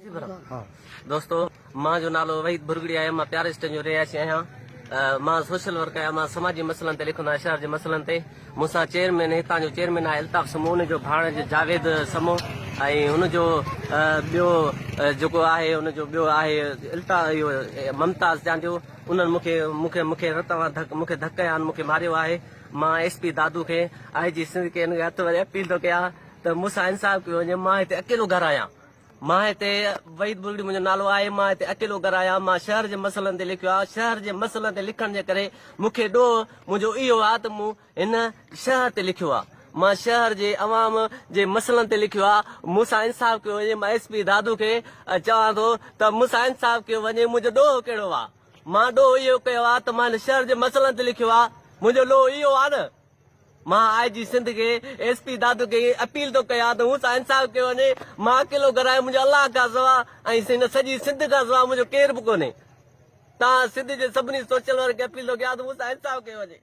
دوستو مان جو نالو وحيد ڀرڳڙي آهي مان پياري اسٽين جو رهائشي آهيان مان سوشل ورڪ آهيان مان سماجي مسئلن تي لکندو آهيان شهر جي مسئلن تي مون سان چيئرمين هتان جو چيئرمين آهي الطاف سمون ان جو ڀاڻج جاويد سمون ۽ ان جو ٻيو جيڪو آهي ان جو ٻيو آهي الطاف اهو ممتاز چانڊيو انهن مون کي مون کي مون کي رت وان ڌڪ مون کي ڌڪ ڪيا آهن مون کي ماريو آهي مان ايس پي دادو کي آء جي سنڌ کي ان کي هٿ وري اپيل ٿو ڪيان ته مون سان انصاف ڪيو وڃي مان هتي اڪيلو گهر آهيان مان هتي وحيد ڀرڳڙي منهنجو نالو آهي مان هتي اڪيلو گهر آهيان مان شهر جي مسئلن تي لکيو آهي شهر جي مسئلن تي لکڻ جي ڪري مون کي ڏوهه منهنجو اهو آهي ته مون هن شهر تي لکيو آهي مان شهر جي عوام جي مسئلن تي لکيو آهي مون سان انصاف ڪيو وڃي مان ايس پي دادو کي چوان ٿو ته مون سان انصاف ڪيو وڃي منهنجو ڏوهه ڪهڙو آهي مان ڏوهه اهو ڪيو آهي ته مان هن شهر جي مسئلن تي لکيو آهي منهنجو ڏوهه اهو آهي نه مان آء جي سنڌ کي ايس پي دادو کي اپيل ٿو ڪيان ته مون سان انصاف ڪيو وڃي مان اڪيلو گهر آهيان منهنجو الله کان سوا ۽ هن سڄي سنڌ کان سوا منهنجو ڪير به ڪونهي تان سنڌ جي سڀني سوشل ورڪ کي اپيل ٿو ڪيان ته مون سان انصاف ڪيو وڃي.